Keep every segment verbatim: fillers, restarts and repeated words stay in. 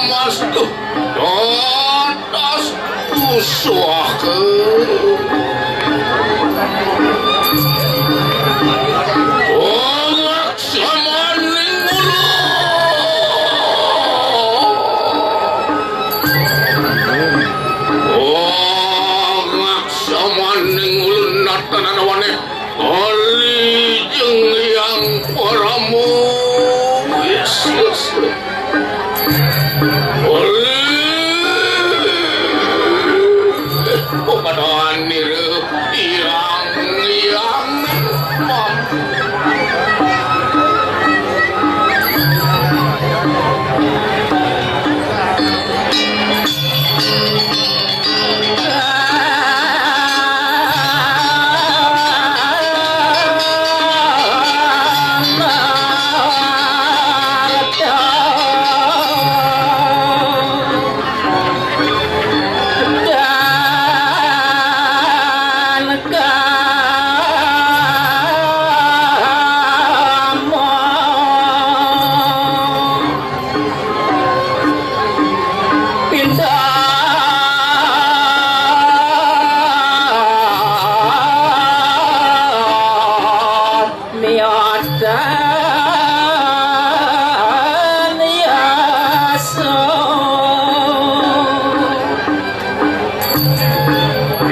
Mastu dados pusuhake. Ongak samaning ulu. Ongak samaning ulu natanan wane. Oli jeung Hyang Parama Wisnu. Oli. Upadan nira Hyang Hyang.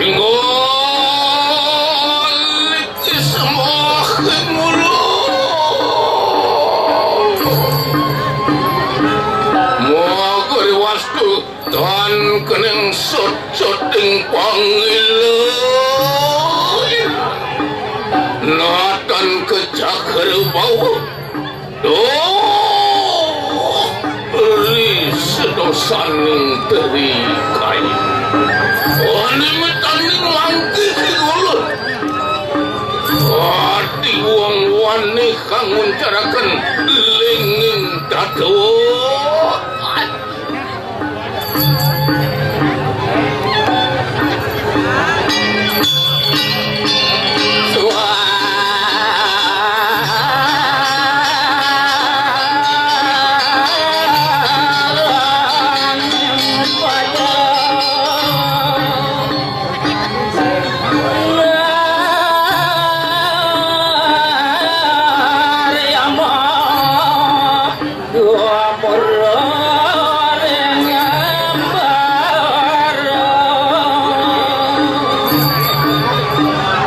Inggih, sembah kemulu. Moga riwastu tan kening sot-soting pangilu. Natan kecak kerbau. Duh, ri sedosaning teri kain. Wani metaning mangki ulun. Ati wong wani kang nguncaraken linging dadua.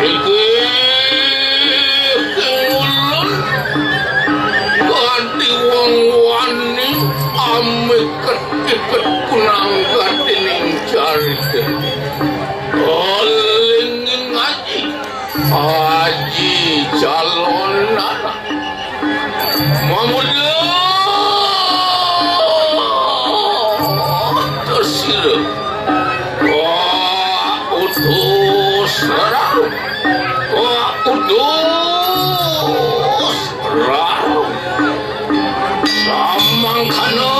Iki ulun kanthi wong wani amiket-iketku nang gatining carita. Olinging aji, aji calon anak. Mamuda sira. Wah, utus rarung. Wah, utus rarung. Samangkana.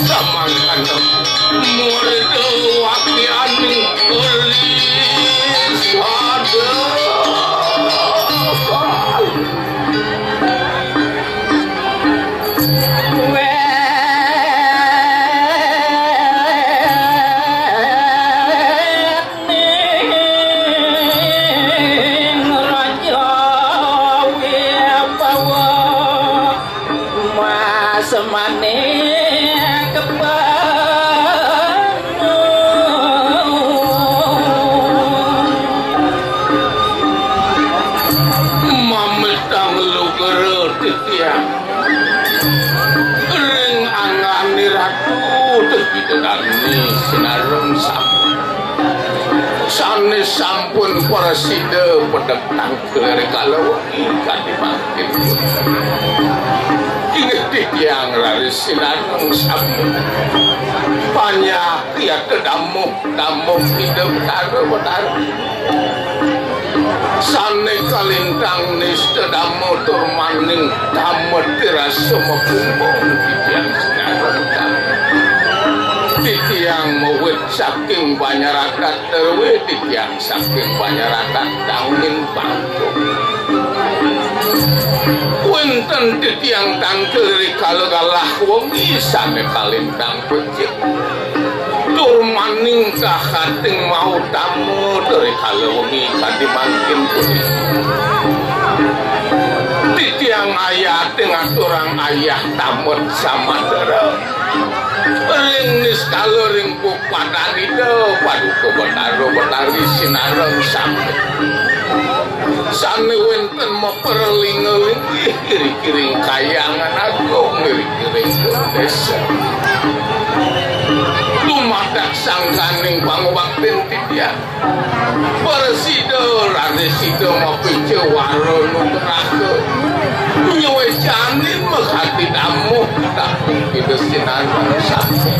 Samangkana. Murda wakianing uli sada. Ning Raja Wibawa. Mas manik kebang. Mamitang lugra titiang. Ring anggane ratu tebidadane sinareng sampun. Sane sampun prasida pedhek tangkil rikala wengi kanthi mangkin. Inggih titiang raris sinareng sami. Panyah yata damuh, damuh Ida Betara, Betara. Sane kalintang nista damuh tur maning damet tirasa makumbung titiang sinareng sami. Titiang mawit saking Banjar Adat terwe titiang saking Banjar Adat Tangin Pangkung. Kowe Wénten titiang tangkil rikala galah wengi sané kalintang becik. Tur maningkah kating mautama rikala wengi kadi mangkin puniki. Titiang ayah ngaturang ayah tamet samatra. Ring niskala ring pupadan Ida Paduka Betara Betari sinareng sami. Sané wénten maper linggih-linggih iri-iring Kahyangan Agung, iri-iring désa. Dumadak sangkaning pangubaktin titiang. Prasida raris sida mapica wara nugraha. Nyuwécanin makadi damuh tak Ida sinareng sami.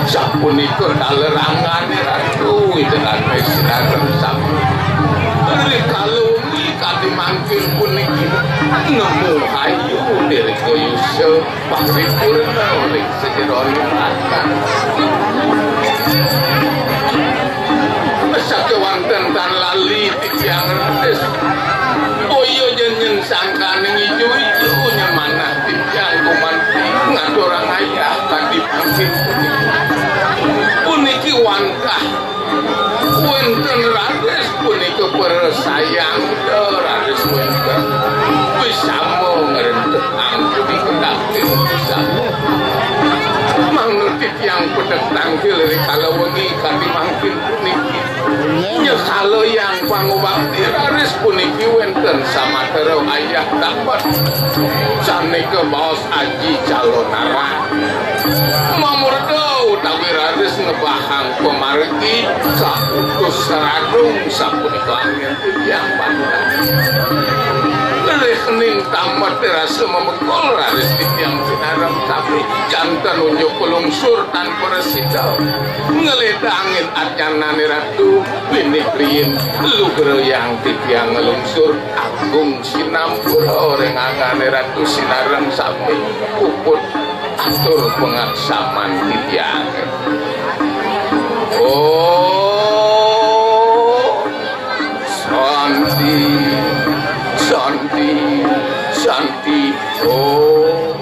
Sapunika talerangané Ratu Ida Dané sinareng sami. Rikala wengi kadi mangkin puniki nemu hayu dirgayusa paripurna ring sajeroning ati. Sakéwanten tan lali titiang raris. Boya jenjen sangkaning ijo-ijo nyemanah titiang gumanti ngaturang ayah kadi mangkin puniki. Puniki wantah wénten raris punika prasayang raris wénten. Wisama ngrentehang punika takdir wisama. Manut titiang pedek tangkil rikala wengi kadi mangkin puniki. Nyekalayang pangubakti raris puniki wénten samatra ayah tamet sané kabaos Aji Calonarang. Mamurda utawi raris ngebahang pamargi kautus saradung sapunika anggen titiang bantah. Lelih kening tamet rasa mamekul raris titiang sinareng sami janten unjuk pelungsur tan prasida. Ngeledangin atnyanané Ratu, pinih riin lugrayang titiang nglungsur agung sinampura ring anggané Ratu sinareng sami puput atur pangaksaman titiang. Om Santi, Santi, Santi. Om.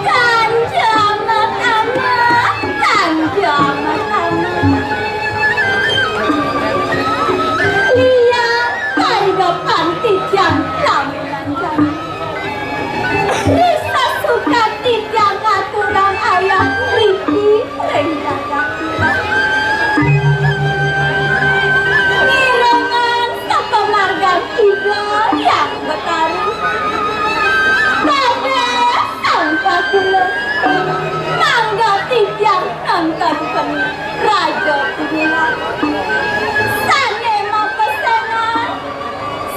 Kanjeng amat-amat, kanjeng amat-amat. Liang, taiga panti jam lamunan jam. Bisa suka titiang ngaturang ayah mriki ring jagat. Ngiringang saka margan Ida Hyang Betari. Dados sangkakula mangda titiang nengken peni Raja Kuningan. Sané mapesengan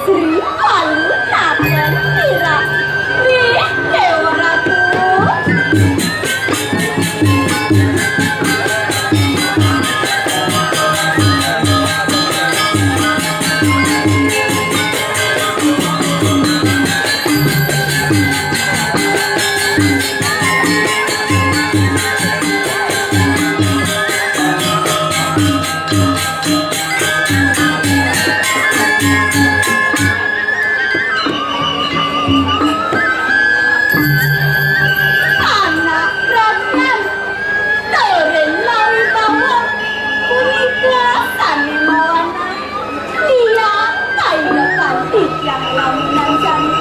Sri Walu Nathan Tirah. Wih, Déwa Ratu. Anak ragan, turin mawibawa, punika sané mawana. Liang paindikan titiang lamunan jani.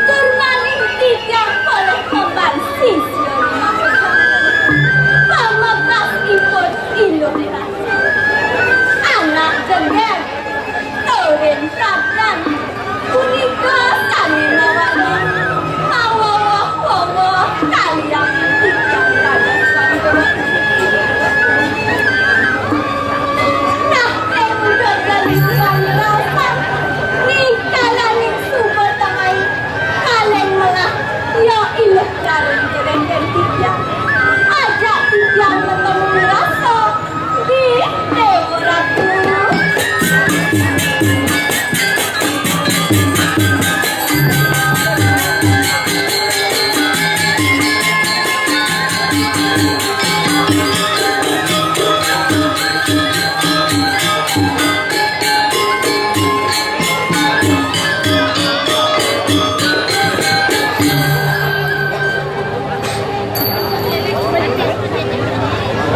Tur malih titiang polih meban sisia ring makejang. Pamekasipun Indu Wirasa. Anak jegég, turin ragan, punika sané mawana mawowoh-wowoh kaliangan titiang dados panjero. Nah, ring udud geni suba ngraosan, nika laning suba tengahing kaleng melah, ya iluh karung jrengkeng titiang. Ajak titiang matemu wirasa. Ih, Déwa Ratu.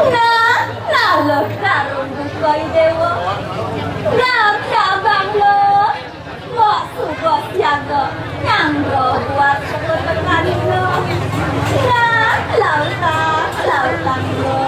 Nah, laluh karung buka, I Déwa. Nah, cabang lo. Mok suba siaga nyangga buat sepetekan lo. Nah, lautang, lautang lo.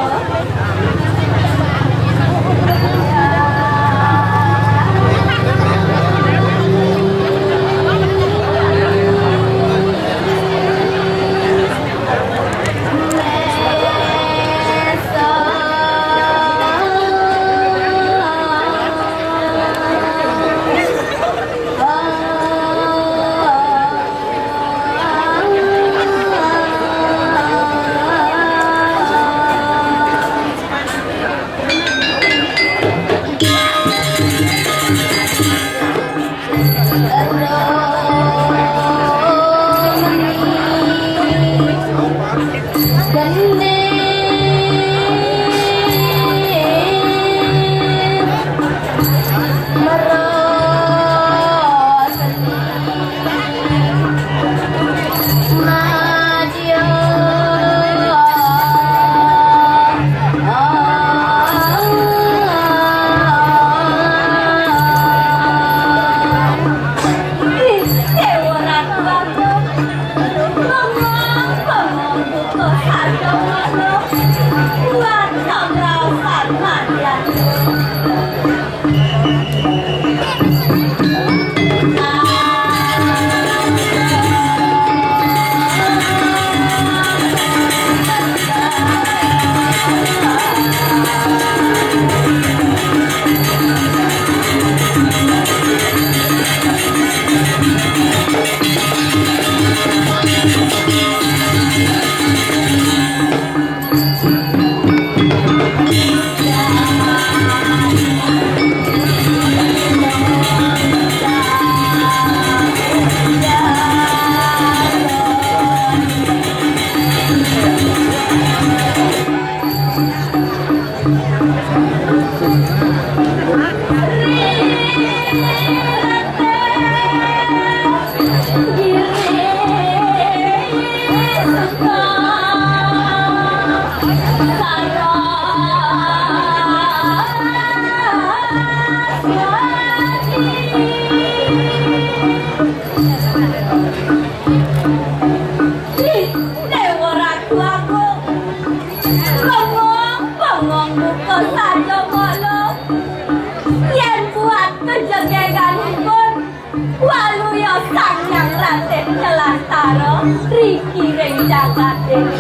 Lastara riki ring jagat déwa.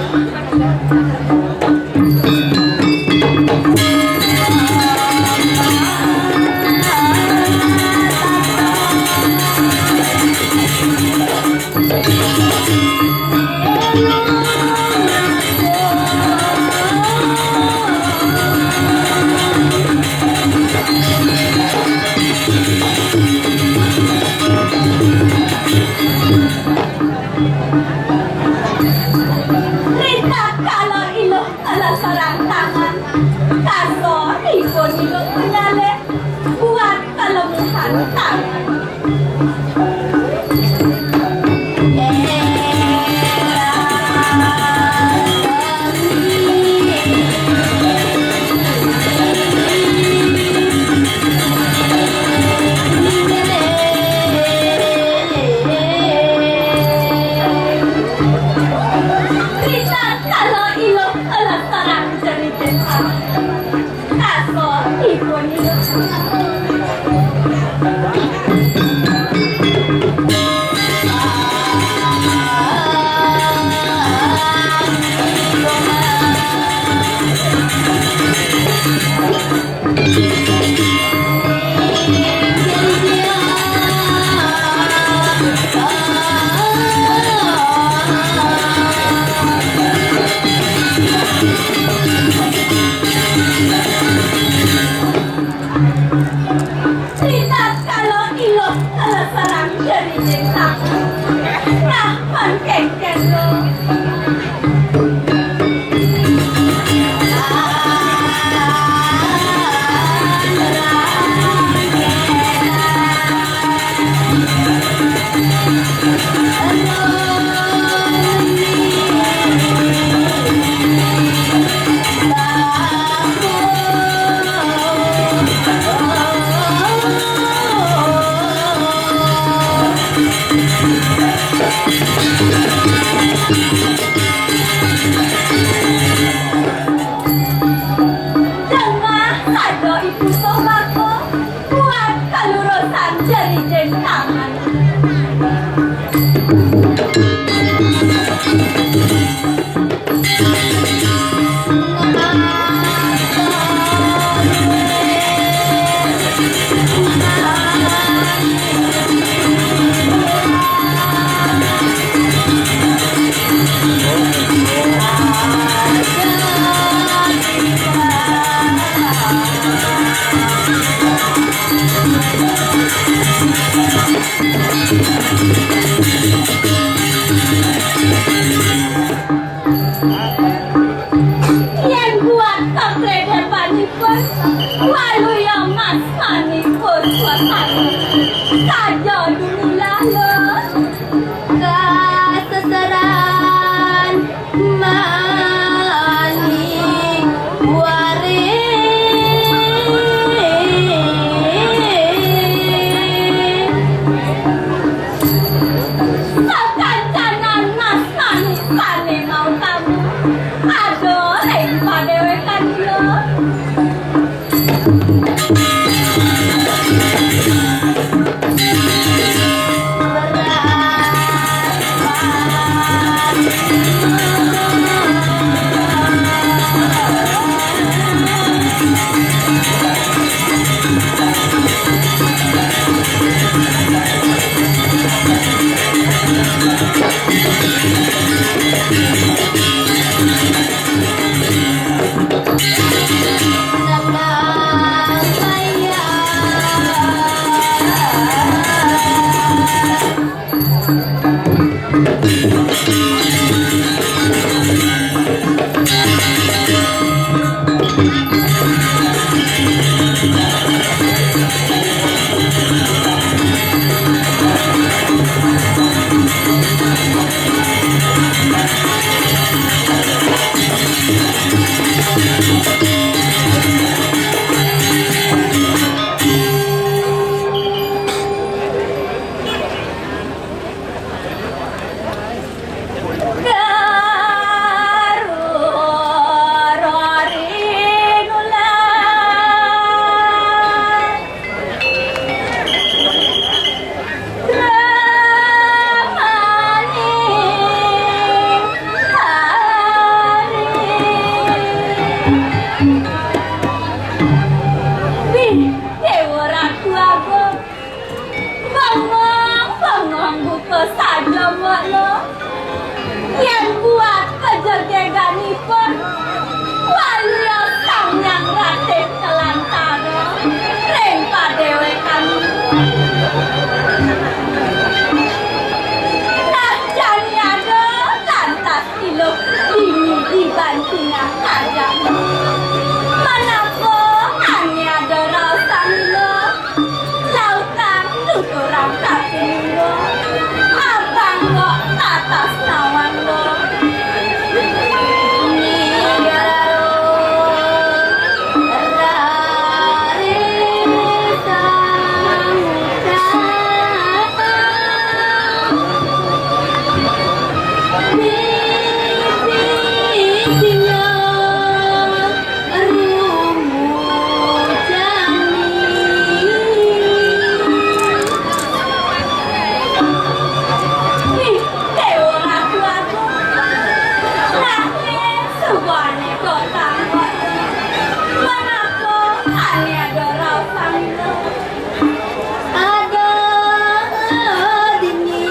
Ritatkala Iluh nglesarang tangan, kasor ipun Iluh panyalih buat kalemuhan tangan. Ritatkala Iluh nglesarang jerijen, kasor ipun Iluh. Ritatkala Iluh nglesarang jerijen tangan, nah, pan kéngkén, Luh. Dengah sada Ibu Sombako, buat kalurusan jerijen tangan. Yén buat kaprédépanipun, waluya masmanipun swasana. Saja dumilah, Luh. Kaseseran mani waring. Sakancanan nasmani sané mautama, ada ring padéwékan ira. Jombokno, yen buat kejegeganipun, waluya Sang Hyang Ratih ngelantara ring padewekan. Nah, jani ada lantas iluh dini dibantingang kajang. Manapa ane ada raosan iluh? Lautan nuturang kaping lima, abang kok tatas nawang lo. Ih, Dewa Ratu Agung, rakyat sebuahne kota. Manapa ane ada raosan? Ada dini.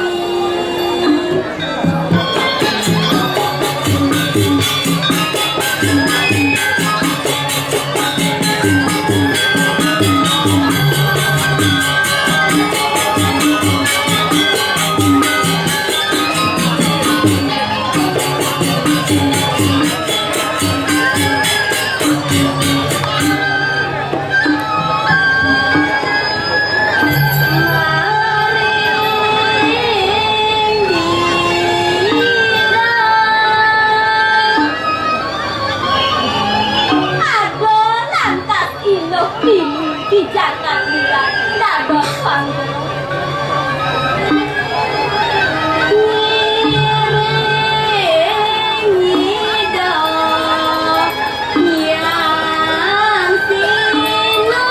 Ada lantas iluh dini di jagat liar dados panggung. Ngiring Ida Hyang Sinuhun.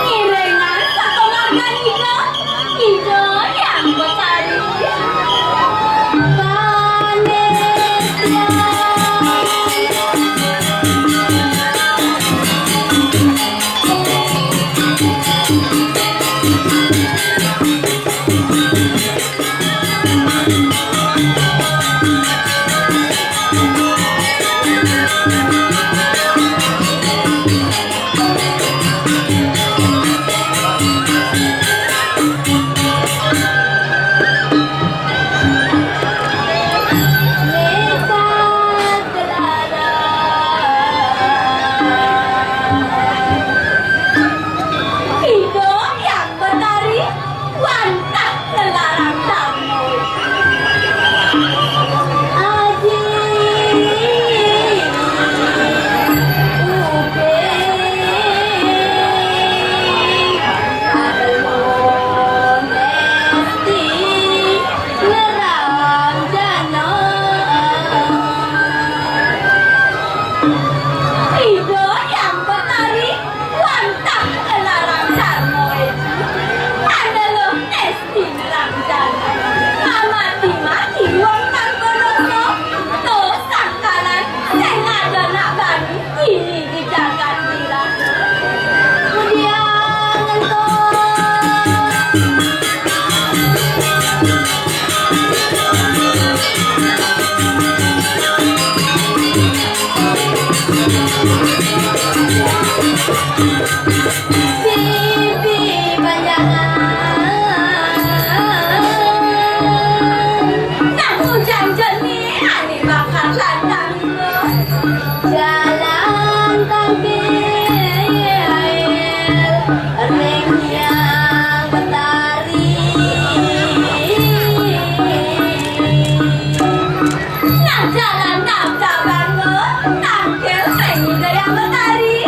Ngiringan saka margan Ida, Ida Hyang Betari. Panitian. Ida Hyang Betari wantah ngelarang damai. Aji uping alun esti ngeranjana. Ida Hyang Betari wantah ngelarang darma eji. Aneluh nesti ngeranjana. Mamati-mati wong kang berdosa. Tuh sangkalan sing ada nak bani dini di jagat liar. Mudian ngento. Bibi panjangan. Nang ujan jeni ane bakal lantang. Jalan tangkil ring Hyang Betari. Nah, jalan tabrak bangun, tangkil ring Hyang Betari.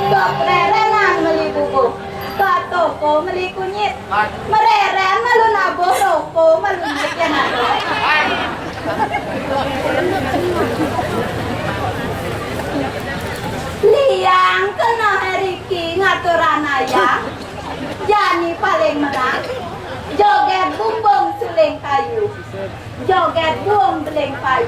Keprerenan meli bubuh, ka toko meli kunyit. Mereren melu nabuh, roko melu nyit, ya nado. Liang kena Heriki ngaturang ayang, jani paling menak, joget bumbung suling kayu. Joget bung beling payu.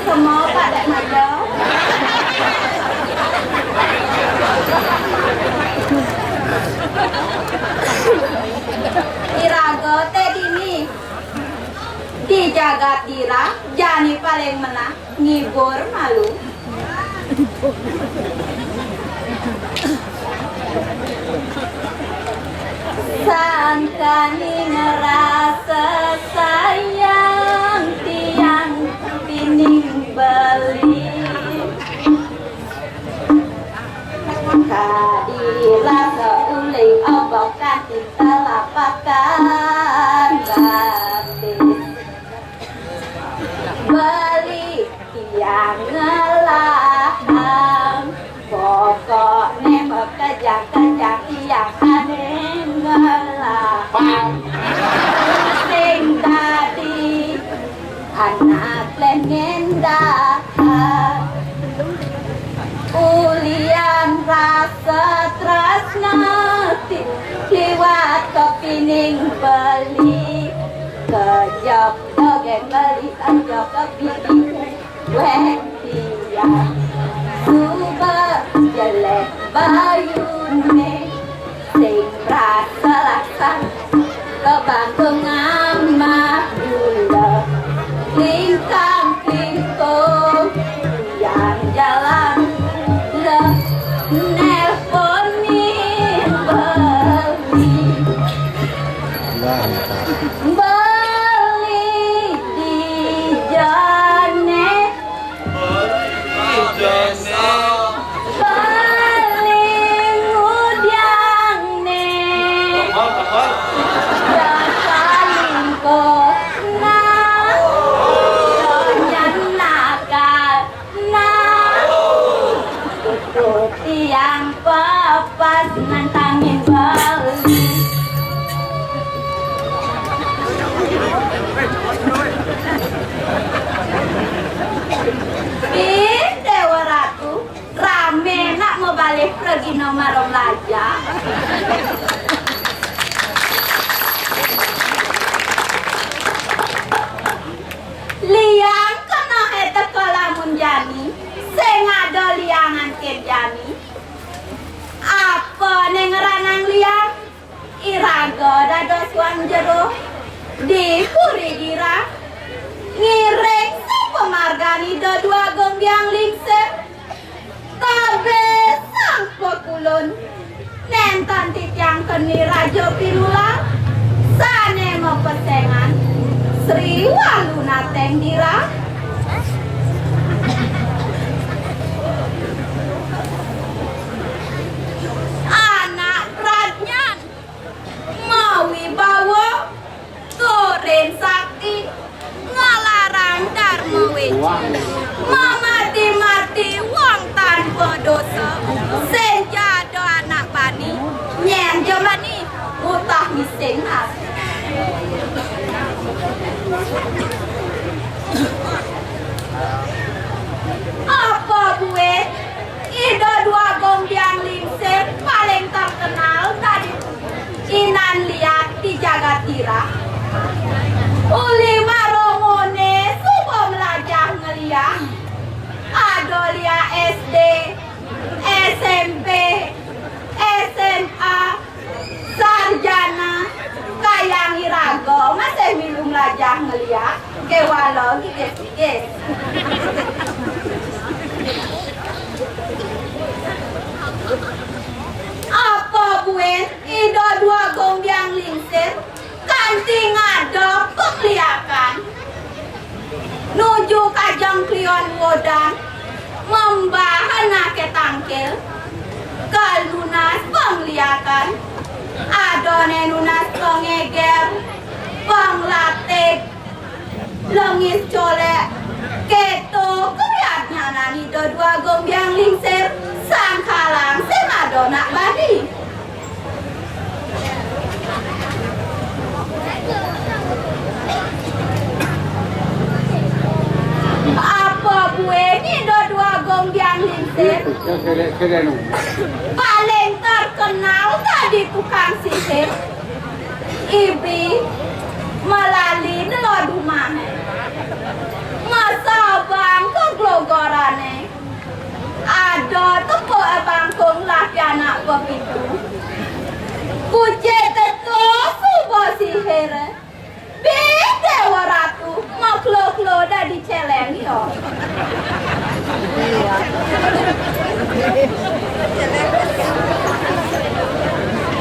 Semua pada maja. Iraga té dini di jagat dira, jani paling menang ngibur malu. Sangkaning rasa sayang tiang pining beli. Kadi rasa uling obok kanti telapak batis. Beli tiang ngelahang, pokokné makejang-kejang tiang ané ngelahang. Sing dadi anak lengén dahar. Ulian rasa tresna ti-, liwat kepining beli. Kejep dogén beli, kejep kepining wéh tiang. Suba jelék bayuné, sing rasa laksan kebangkung amah gula. Lingkang klingkung tiang jalan, leh nelponin beli. Beli di jané. Beli ngudiang né. Beli Pas nantangin Bali. Ih, Déwa Ratu, ramé nak mabalih pragina mara mlajah. Liang kena é teka lamun jani, sing ada liang antin jani. Apa né ngranang liang? Iraga dados wang jero di puri girang, ngiring sapamargan Ida Dwagung Biang Lingsir. Tabé sang pakulun, nénten titiang keni Raja Pinulang, sané mapesengan Sri Walunating Girang. Anak pradnyan mawibawa, turin sakti, ngalarang darma wéci, mamati-mati wong tanpa dosa, sing ja ada anak bani, nyén ja bani, utah ngising ati. Apa buin Ida Dwagung Biang Lingsir paling terkenal dadi inan liat di jagat Tirah. Uli mara ngoné suba mlajah ngeliat. Ada liat S D, S M P, S M A, sarjana, kayang iraga masih milu mlajah ngeliat, kéwala gigis-gigis. Apa buin Ida Dwagung Biang Lingsir kanti ngadep pangliakan? Nuju ka jengklion wodan, mambah anaké tangkil, kanunas pangliakan, adané nunas pangéger, panglatig, lengis colék, kéto kariadnyanan Ida Dwagung Biang Lingsir, sangkalang sing ada anak bani. Apa buin Ida Dwagung Biang Lingsir? Paling terkenal dadi tukang sihir. Ibi malali nelod umahé. Masobang ka glogorané. Ada tepuk bangkung lah pianak pepitu. Kucing tetu suba sihir. Bih Déwa Ratu, maklo-klo dadi céléng, ya.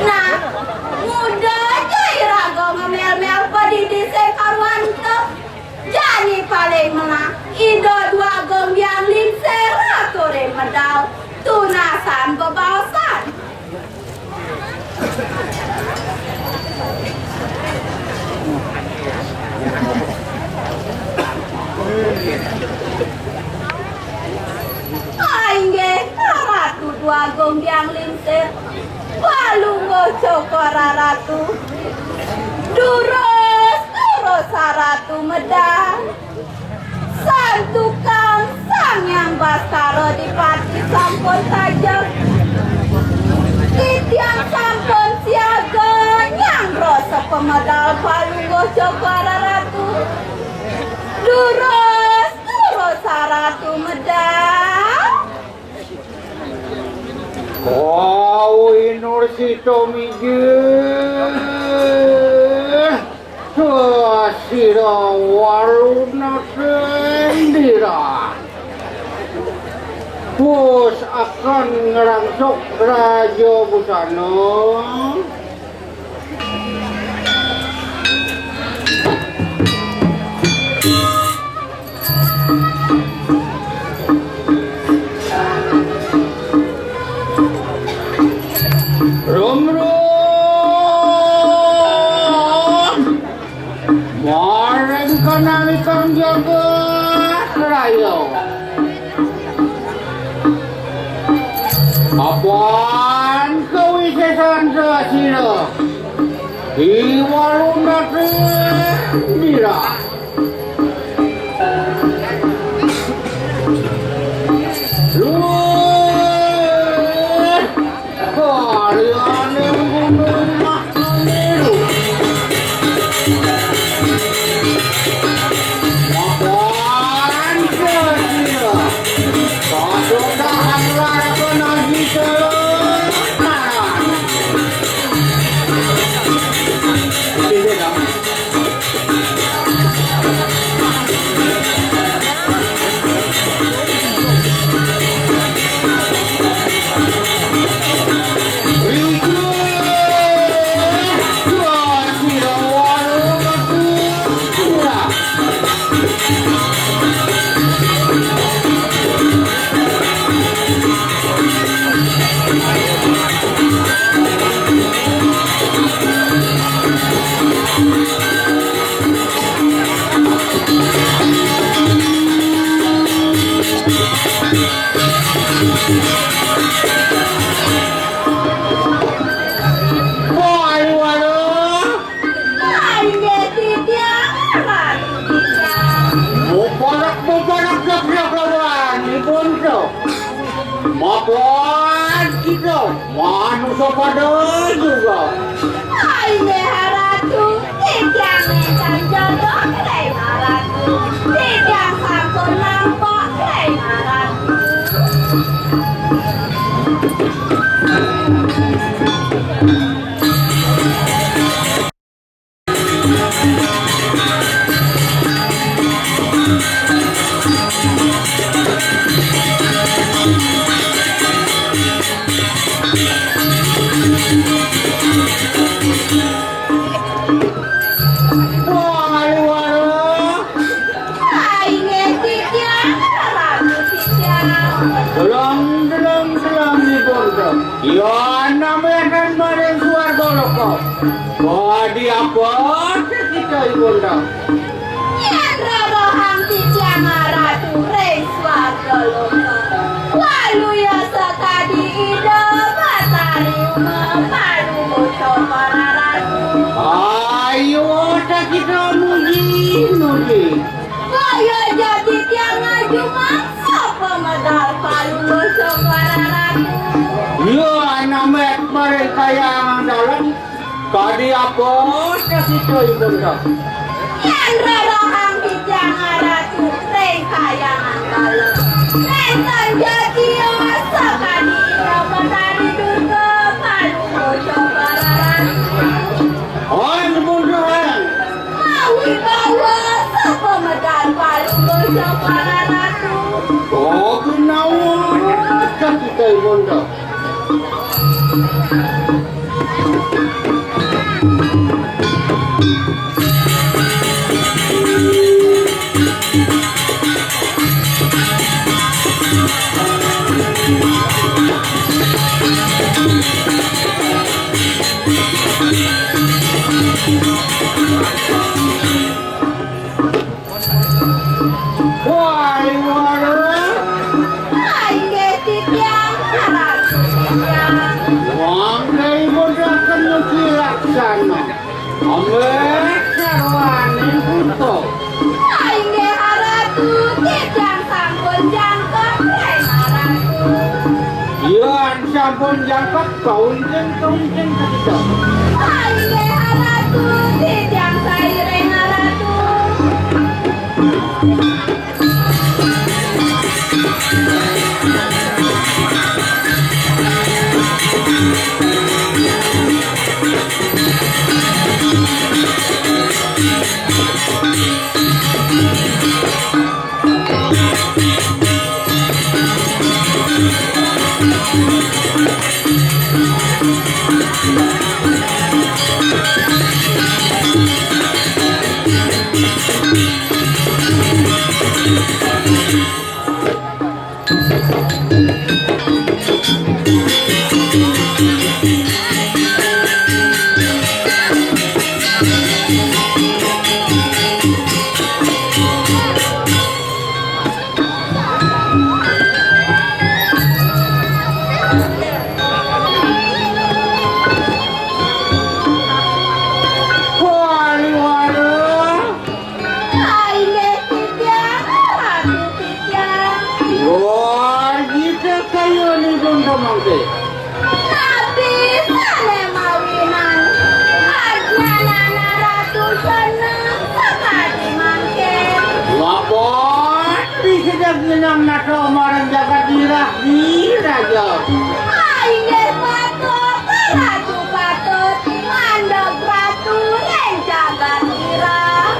Nah, nguda ja iraga ngemél-mél padidi sing karuan ento. Jani paling melah, Ida Dwagung Biang Lingsir aturé medal, tunasan bebaosan. Inggih, Ratu Dwagung Biang Lingsir, Palungguh Cokor Ratu, durus, durus Ratu medal. Santukan Sang Hyang Baskara Dipati sampun tajeng. Titiang sampun siaga nyanggra sapamedal Palungguh Cokor Ratu. Durus, durus Ratu medal. Kau Inur Sitomijil. Sira Waruna Sendira. Pus akan ngrangsuk Raja Busana. Rum, rum. Maring kanalikan jagat raya. Apan Iwaluna teh mira. Luwih karyaning gunung Mahameru. Mapan saja. Pasodahan larapan agi kelelaran. Sini dong. Waduh, waduh. Inggih titiang, Ratu titiang. Muparak-muparak geblak lawan ipun to. Mapan kita manusa pada juga. Inggih Ratu, titiang nénten jodoh ring Ratu. Titiang sampun nampa ring Ratu. Wah, aduh, aduh. Inggih titiang, Ratu titiang. Deleng, deleng, deleng, Ibunda. Yan namén maring swarga loka. Kadi apa kita, Ibunda? Yén rohan titiang Ratu ring swarga loka, waluya sakadi Ida Batari Uma malu maca para ratu. Ayo, ta kita muji, muji. Kaya jati tiang ngajumang sapa medal palungguh sapa raratu. Iya, anak met maring kayang dalem. Kadi apa kasita ibunda? Yén rarahang titiang raratu ring kayang dalem. Nénten jati sakadi Ida Batari Durga palungguh sapa raratu. Oi, ibunda. Mawibawa sapa medal palungguh sapa raratu. Oh, ginawa kasita ibunda. Wah, iwara. Inggih titiang, raratu titiang. Wangké ibu daken nyuci laksana. Ambek sarwaning kuto. Inggih raratu, titiang sampun jangkep, ring raratu. Yén sampun jangkep, kaunting, kaunting kasita. Inggih raratu, titiang sairing raratu. Mangke. Napi sané mawinan ajnanana Ratu seneng sakadi mangkin. Lapor, pisideg ngenang nata maring jagat Dirah Diraja. Inggih patut, Ratu patut, mandeg Ratu ring jagat Dirah.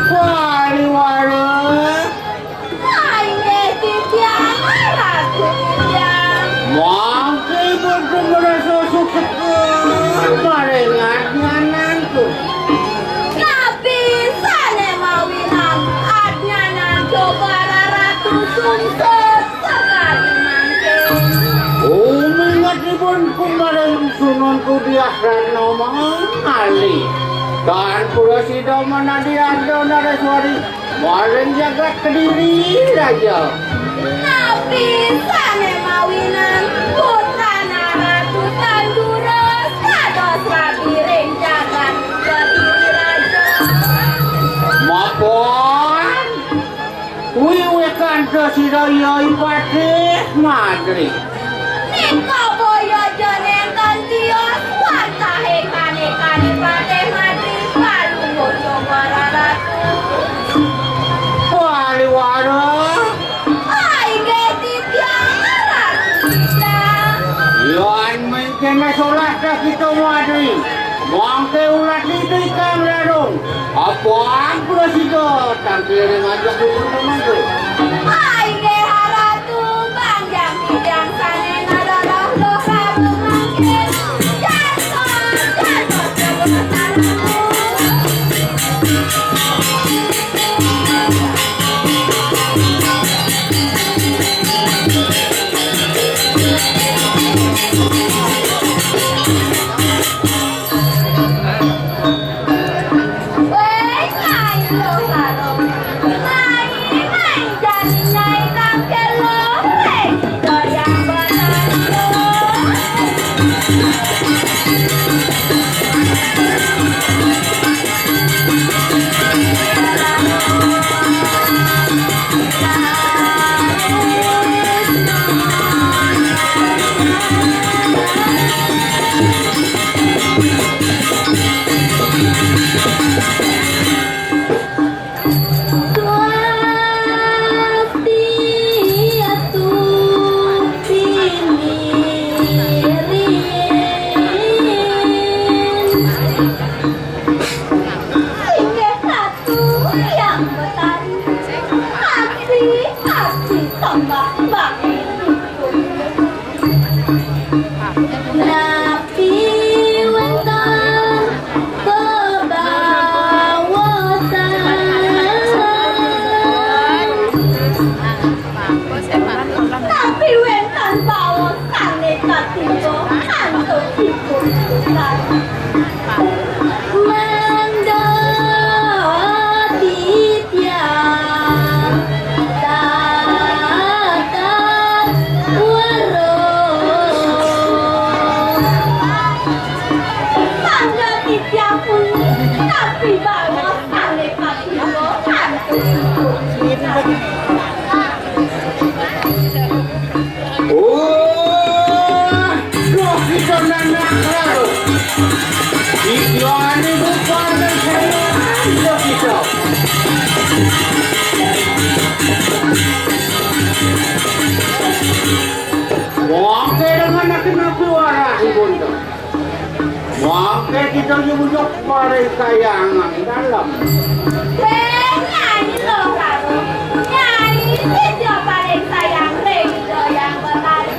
Wali wara. Inggih titiang, Ratu titiang. Mangke boten merasa suksma ring ajnananku. Napi sané mawinan ajnananku para Ratu sungsut sakadi mangkin. Oh, mingatipun kumaring sununku Diah Ratna mangalih. Tan prasida manadi arda Nareswari. Maring jagat Kediri Raja. Napi sané mawinan putrana Ratu Tanduras kados rabi ring jagat Kediri Raja? Mapan, wiwékanta sira Yai Patih Madri. Nika boya ja nénten tios wantahing kané-kané Patih Madri Palungguh Jogara Ratu. Waliwara. Inggih titiang, Ratu titiang. Yan mangkéné solah dah kita Madri. Mangké ulah titik kang larung. Apang prasida tangkil ring ajeng pun mangga. Inggih Ratu, panjang titiang sané nadalah loh Ratu mangkin. Jantos, jantos, jantos, Ratu. Swastiastu, Pinirin. Inggih Ratu Hyang Betari. Aksi, aksi sembah bangin. Napi wénten bebaosan? Napi wénten baosané katingal antuk ipun? Mangda titiang tatap weruh. Mangda titiang pun napi baos sané patimbo antuk ipun. Oh, duh, kita nanak lalu. Kita ini bukan saya, duh, kita. Wong kira mana kena keluar, Ibunda. Mangké kita nyebut paring kayangan dalem. Wéh, Nyai Loh Raro. Nyai sida paring sayang ring Ida Hyang Betari.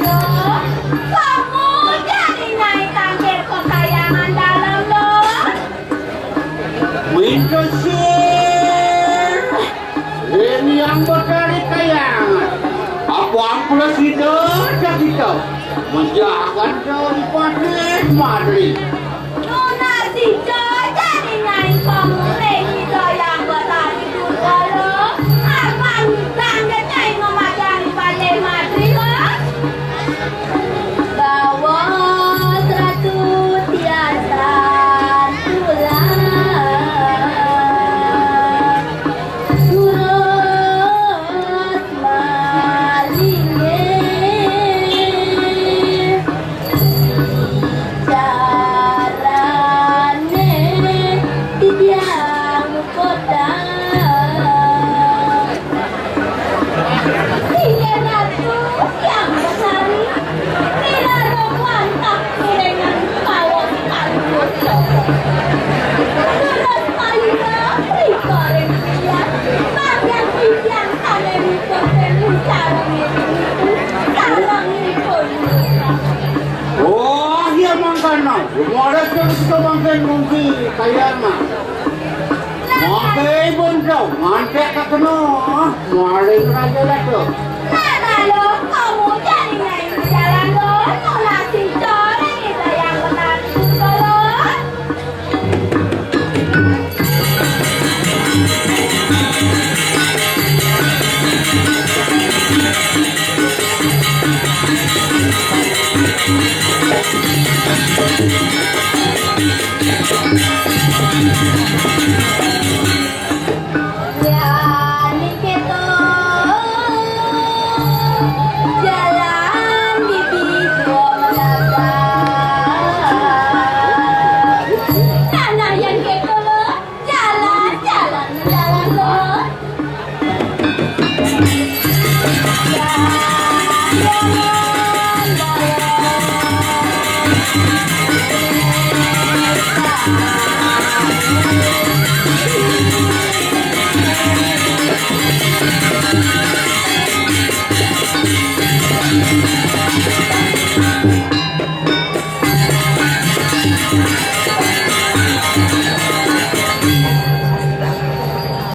Kamu jani Nyai tangkil ka kayangan dalem, Loh. Minta sih. Ring Hyang Betari kayangan. Apang prasida kita. Menjaga dari Patih Madri. Nunas sida jani Nyai Mangkin kungsi kaya mah. Mangkin pun kau ngantek ka kena. Maling raja dah tu. Nah, nah, lo, kamu jadi naik jalan, lo. Lo nasi goreng itu yang benar. Lo. Jalan di situ, jalan di situ, jalan. Tanah yang situ, jalan, jalan, jalan, jalan.